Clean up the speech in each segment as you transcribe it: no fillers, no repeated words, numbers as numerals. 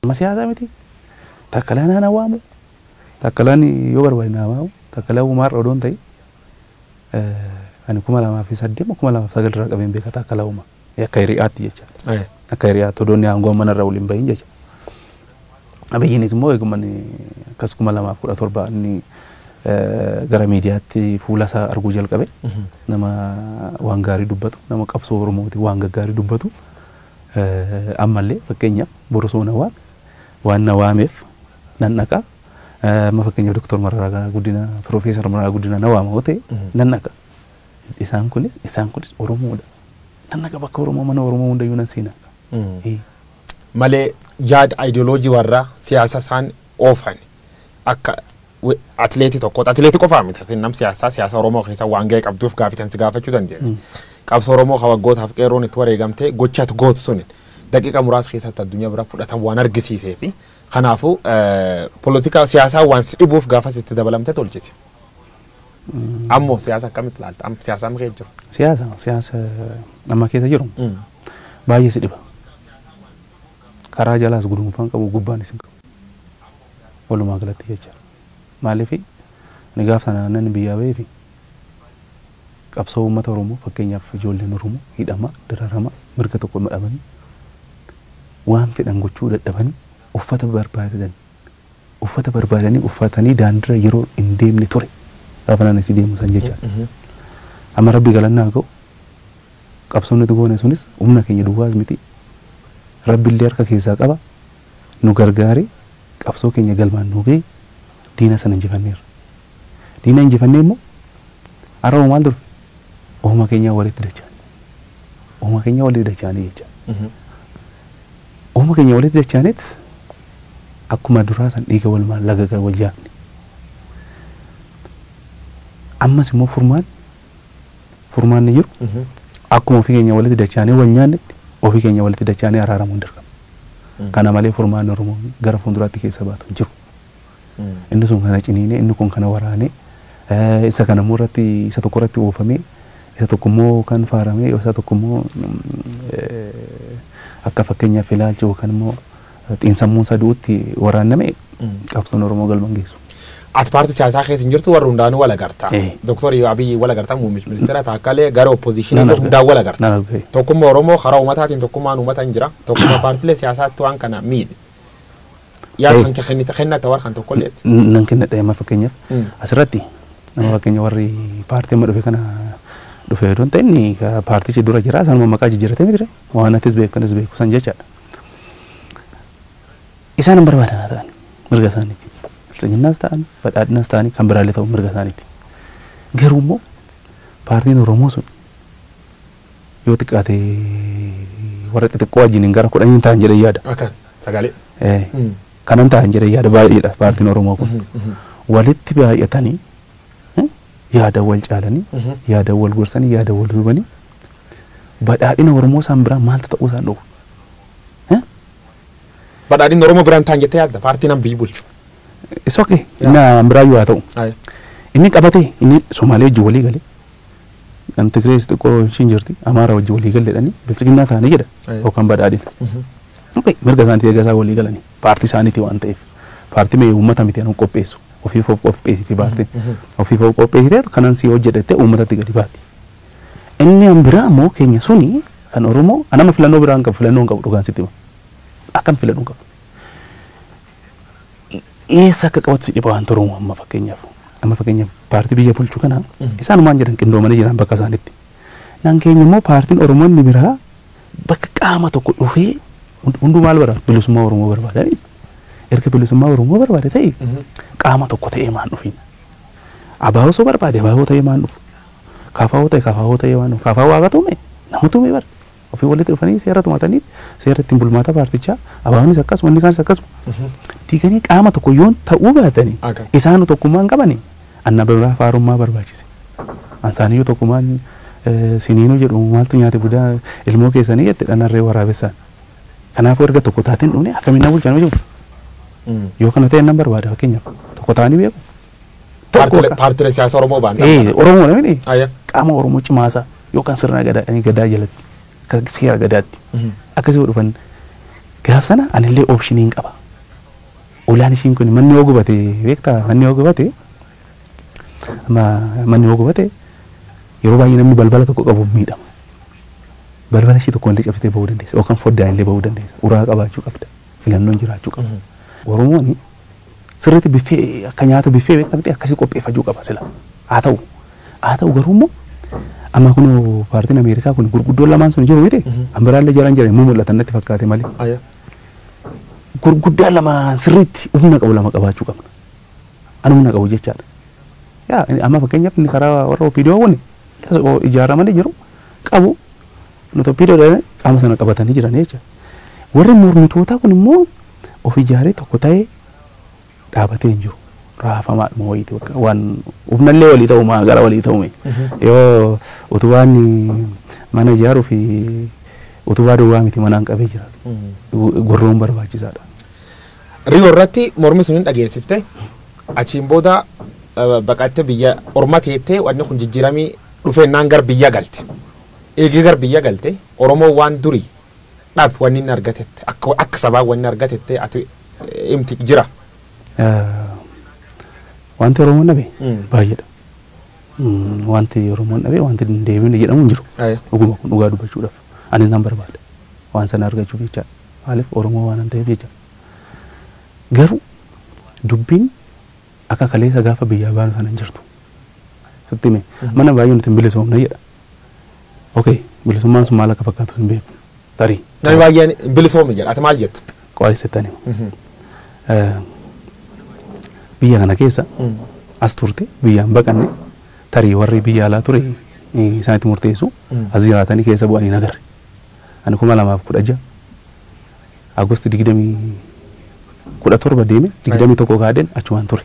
Nama siyaasaa miti. Taakkalaan na waamu. Taakkalaan yoo barbaade na waamu. Taakkalaan uumaarra odoon ta'e ani 2008 2009 irraa qabeen beeka Taakkalaa Uumaa. Akka hiriyaatti jechaadha. Akka hiriyaatti odoonni aangoo manarra waliin bahin jecha. Abiyyiinis immoo eegummaan akkas 2017 inni gara miidiyaatti fuula isaa arguu jalqabe. Nama waan gaarii dubbatu, nama qabsoo Oromooti waan gaggaarii dubbatu. Ammallee fakkeenyaaf borosoo na waan waan na waameef nan dhaqa. Amma fakkeenyaaf Doktor Mararaa Guddinaa, Profeesar Mararaa Guddinaa na waama yoo ta'e nan dhaqa. Isaan kunis Oromoodha. Nan dhaqa bakka Oromoo mana Oromoo hundayyuu nan seena. Malee yaada ayidiyooloojii warra siyaasa isaan oofan akka atileetii tokkooti. Atileetii qofaa miti nam siyaasaa siyaasa Oromoo keessa waan ga'e qabduuf gaaffii si gaafachuu dandeenya. Qabsoo Oromoo kan waggootaaf qeerroon itti wareegamtee gochaatu gootu sun daqiiqa muraasa keessatti addunyaa bira fudhatamu waan argisiisee fi kanaafuu poolitikaa siyaasaa waan si dhibuuf gaafas itti dabalamte tolchiti. Ammoo siyaasa akkamitti ilaalta? Siyaasa amma keessa jiru? Siyaasa amma keessa jiru baay'ee si dhiba. Karaa jalaas guduunfaan qabu gubbaanis hin qabu. Walumaa galatti jechaadha. Maaliif ani gaaf sana nan biyyaa bahee fi qabsoo uummata Oromoo fakkeenyaaf ijoolleen Oromoo hidhama, dararama, mirga tokko dhabanii waan fedhan gochuu dadhabanii uffata barbaadanii uffatanii daandiirra yeroo hin deemne ture. Gaafa naan asii deemu san jechaadha. Amma rabbi galannaa ga'u qabsoon nuti goone sunis humna keenya duwwaas miti. Rabbi illee harka keessaa qaba. Nu gargaare qabsoo keenya galmaan nu ga'e diina sana injifanneerra. Diina injifannee immoo har'a maal ture? Uuma keenya walitti dacha'an. Uuma keenya walitti dacha'anii jecha. Uuma keenya walitti dacha'aniit akkuma duraa san dhiiga walumaan laga wal yaafne. Ammas immoo furmaan ni jiru. Akkuma ofii keenya walitti dacha'anii wal nyaannetti ofii keenya walitti dacha'anii araaramuun dirqama. Kana malee furmaan Oromoo gara fuulduraatti keessa baatu jiru. Inni sun kana ciniinee inni kun kana waraanee isa kana immoo irratti isa tokko irratti oofamee isa tokko immoo kan faaramee isa tokko immoo akka fakkeenyaaf ilaalcha yookaan immoo xiinsammuun isaa du'utti waraanname qabsoon Oromoo galma hin geessu. Ati paartii siyaasaa keessa hin jirtu warra hundaanuu wal agarta. Doktor Abiyyi wal agarta muummichi ministeera Taakkalee gara oppoziishinii hundaan wal agarta. Tokkummaa Oromoo karaa uummataatiin tokkummaan uummata hin jira. Tokkummaa paartiilee siyaasaatti waan kana miidhe. Yaada kan kennata warra kan tokkolleetti. Nan kennadha amma fakkeenyaaf asirratti nama fakkeenya warri paartii amma dhufe kana dhufe yoo ta'e inni paartichi dura jira isaanuma maqaa jijjiirratee miti waan atis beektanis beeku san jechaadha. Isaan hin barbaadan haa ta'an mirga isaaniiti. Biltsiginnaas ta'an badhaadhinas ta'an kan biraallee ta'u mirga isaaniiti. Garuu immoo paartiin Oromoo sun yoo xiqqaate warra xixiqqoo wajjin gara 10 ta'an jedhee yaada. Akkan sagalee. Kanan ta'an jedhee yaada baay'eedha paartiin Oromoo kun. Walitti baay'atanii yaada wal caalanii yaada wal gorsanii yaada wal hubanii badhaadhina Oromoo isaan biraa maaltu ta'uu isaan dhowwu? Badhaadhina Oromoo biraan ta'an jettee yaadda paartiin an biyyi bulchu. It's okay. Inni an biraa yoo haa ta'u. Inni qabatee inni Somaalee wajjin walii galee kan Tigirees xiqqoo ishiin jirti Amaara wajjin walii galeedhanii biltsiginnaa ta'anii jedha yookaan badhaadhina. Okay. Mirga isaaniitii eega isaa walii galanii paartii isaaniitii waan ta'eef paartii mee uummata miti anuu qopheessu ofiif of qopheessiti paartiin ofiif of qopheessitee kanan si hojjedhattee uummatatti gadi baati. Inni an biraa immoo keenya suni kan Oromoo anama filannoo biraan qabu filannoo hin qabu dhugaan sitti hima. Akkam filannoo hin qabu. Eessa akka qabatu si dhiba waan Oromoo amma fakkeenyaaf. Amma fakkeenyaaf paartii biyya bulchu kana isaanumaan jedhan qindoomanii jiran bakka isaaniitti. Naan keenya immoo paartiin Oromoo inni biraa bakka qaama tokko dhufee hunduu maal barbaada? Bilisummaa Oromoo barbaada. Erga bilisummaa Oromoo barbaade ta'e qaama tokko ta'ee maan dhufiin. Abaaboo osoo barbaade abaaboo ta'ee maan dhufu. Kafaawoo ta'e kafaawoo ta'ee waan dhufu. Kafaawoo waaqa tume nama tume bara. Ofii walitti dhufanii seera tumatanii seera ittiin bulmaata paartichaa abaaboonis akkasuma inni kaanis akkasuma. Diiganii qaama tokko yoon ta'uu baatanii isaanu tokkummaa hin qabanii anna biraa faarummaa barbaachise. Ansaaniyyuu tokkummaan siniinuu jedhu maaltu nyaate budaa ilmoo keessanii jette dhanarree waraabessaan. Kanaafuu erga tokko taateen dhufne akkamiin na bulchan jiru. Yoo kana ta'e nan barbaada fakkeenyaaf tokko ta'anii beeku. Paartiilee siyaasaa Oromoo ba'an. Oromoo miti. Qaama Oromoo cimaasaa yookaan sirna gadaa jalatti akka seera gadaatti akkasii dhufan Gaaf sana anillee opshiniin qaba. Ulaan ishiin kun manni yoo gubate beektaa manni yoo gubate amma manni yoo gubate yeroo baay'ee namni balbala tokko qabu miidhama. Balbala ishii tokko illee cabsitee bahuu dandeessa yookaan foddaan illee bahuu dandeessa. Uraa qabaachuu qabda. Filannoon jiraachuu qaba. Oromoon sirriitti biffee akka nyaata biffee beektaa miti akkasii qopheeffachuu qaba sila. Haa ta'u garuu immoo amma kun paartiin Ameerikaa kun gurguddoon lamaan sun jiru miti. An biraallee jaran jiran immoo mul'atan natti fakkaate malee. Gurguddaa lama sirriitti humna qabu lama qabaachuu qabna. An humna qabu jechaadha. Yaa amma fakkeenyaaf inni karaa warra OPDO kun ijaaramanii jiru qabu nuti OPDO qaama sana qabatanii jiran jecha. Warri mormitootaa kun immoo of ijaaree tokko ta'ee dhaabatee hin jiru. Raafamaadhuma wayiiti bakka waan humnallee walii ta'u maa gara walii ta'u yoo utubaan mana ijaaruu fi utubaa duwwaa miti manaan qabee jiraatu. Gorroon barbaachisaadha. Riyoo irratti mormi sun hin dhageessifte achiin booda baqattee biyya orma teettee wanni kun jijjiiramii dhufeennaan gar biyya galte. Eegee gar biyya galte Oromoo waan durii dhab wanni inni argatette akka sabaa wanni argatette ati himti jira. Wanti Oromoon dhabe baay'eedha. Wanti Oromoon dhabe wanti hin deebine jedhamu hin jiru. Dhuguma kun dhugaa dubbachuudhaaf anis nan barbaada. Waan sana argachuuf jecha maaliif Oromoo waan ta'eef jecha. Garuu dubbiin akka kaleessa gaafa biyyaa baanu sana hin jirtu. Sitti hime mana baay'ee nuti hin bilisoomne jedha. Okay, bilisummaan sun maal akka fakkaatu hin beeku. Tarii. Namni baay'een bilisoomne jedha. Ati maal jetta? Qo'eessitani. Biyya kana keessa as turte biyyaan baqanne tarii warri biyya alaa ture isaanitti murteessu as jiraatanii keessa bu'anii hin agarre. Ani 2016 Agosti 17 deeme 21 kaadeen achumaan ture.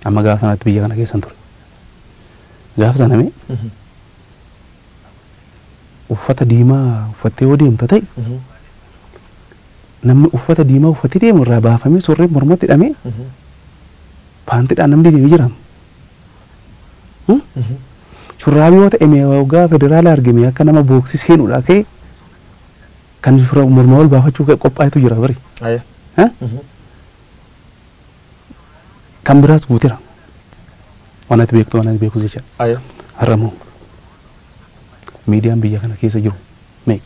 Amma gaafa sanatti biyya kana keessan ture. Gaafa sana mee uffata diimaa uffattee yoo deemta ta'e namni uffata diimaa uffatee deemu irraa baafamee surree mormatti hidhamee paantiidhaan namni deemee jira. Shurraabii yoo ta'e waggaa federaala argame akka nama booksii seenuudha ka'e kan morma ol baafachuu qophaa'etu jira bari. Kan biraas guuteera. Waan ati beektu waan ati beekus jecha. Har'a immoo miidiyaan biyya kana keessa jiru meeqa?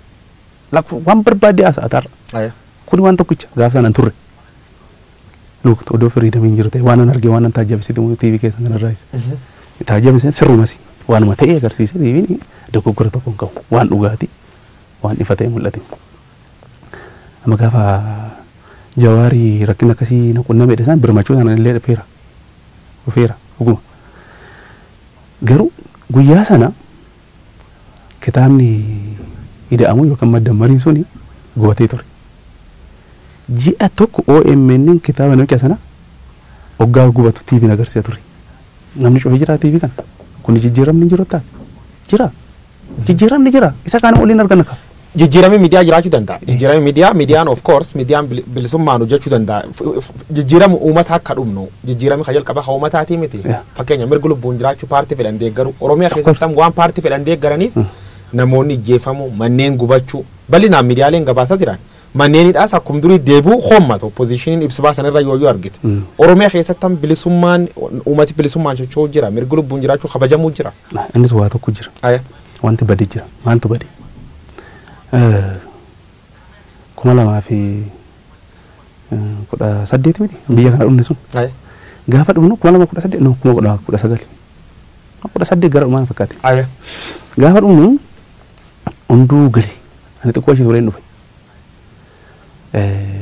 Lakkoofsa waan barbaadde haasa'ata har'a. Kuni waan tokkicha gaafa sana hin turre. Lukt odoo firiidamiin jiru ta'e waan an arge waan an taajjabisiite TV keessa kanarraa isa. Taajjabiseen sirrumas waanuma ta'e agarsiise TV'n dogoggora tokko hin qabu waan dhugaatii waan ifa ta'e mul'ate. Amma gaafa Jawaarii rakkina akkasii na qunname isaan birmachuu sana illee dhufeera. Dhufeera dhuguma. Garuu guyyaa sana kitaabni ida'amu yookaan maddammariin suni gubatee ture. Ji'a tokko OMN kitaaba namicha sana hoggaa gubatu TV'n agarsiisa ture. Namni cufee jira TV kana. Kun jijjiiramni hin jiru ta'a. Jira. Jijjiiramni jira. Isa kaan waliin arganna ka. Jijjiiramni miidiyaa jiraachuu danda'a. Jijjiiramni miidiyaa miidiyaan of course miidiyaan bilisummaan hojjechuu danda'a. Jijjiirama uummata akka dhumnu jijjiiramni kan jalqaba haa uummataatii miti. Fakkeenya mirga lubbuun jiraachuu paartii fedhan deeggaru Oromiyaa keessatti waan paartii fedhan deeggaraniif namoonni ijjeefamu manneen gubachuu bal'inaan miidiyaaleen gabaasaa jiran. Manneenidhaas akkuma durii deebi'u hommata oppoziishiniin ibsa baasan irra yoo argite. Oromiyaa keessatti bilisummaan uummati bilisummaan socho'uu jira mirga lubbuun jiraachuu kabajamuu jira. Innis waa tokko jira. Wanti bade jira. Maaltu bade? 2018 miti biyya kana dhumne sun. Gaafa dhumnu 2018 no 2019. 18 gara dhumaan fakkaate. Gaafa dhumnu hunduu gale. Ani xiqqoo ishee tureen dhufe.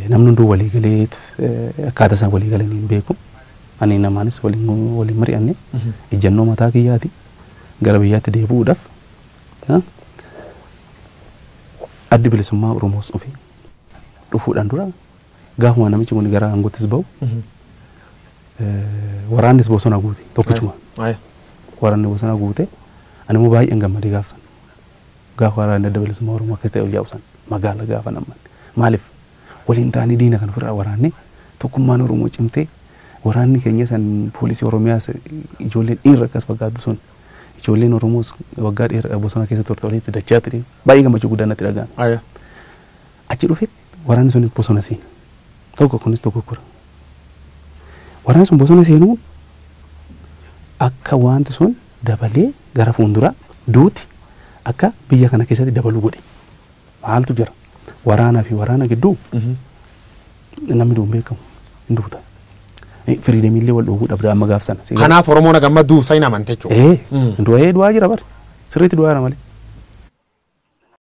Namni hunduu walii galeet akkaataa isaan walii galanii hin beeku. Ani namaanis waliin mari'anne ejjennoo mataa kiyyaati gara biyyaatti deebi'uudhaaf addi bilisummaa Oromoos dhufe dhufuudhaan dura gaafuma namichi kun gara aangoottis bahu waraannis bosona guute tokkichuma. Waraanni bosona guute ani immoo baay'een gammadee gaafsan gaafa waraanni adda bilisummaa Oromoo akkas ta'e ol yaa'u san magaala gaafa namman maaliif waliin ta'anii diina kan ofirraa waraanne tokkummaan Oromoo cimtee waraanni keenya san poolisii Oromiyaas ijoolleen dhiirra akkas fakkaatu sun ijoolleen Oromoos waggaa dheeraa bosona keessa turte walitti dachaa ture baay'ee gammachuu guddaa natti dhaga'ame. Achi dhufee Waraanni sun bosona seena. Tokko kunis dogoggora. Waraanni sun bosona seenuun akka wanti sun dabalee gara fuulduraa duuti akka biyya kana keessatti dabaluu godhe. Maaltu jira? Waraanaa fi waraana gidduu namni du'uun beekamu hin duuta. Freedomiillee wal dhoowwuu dhabda amma gaaf sana. Kanaaf Oromoon gamma duusa hin amante jechuudha. Ee, du'ee du'aa jira bari. Sirriitti du'aa jira malee.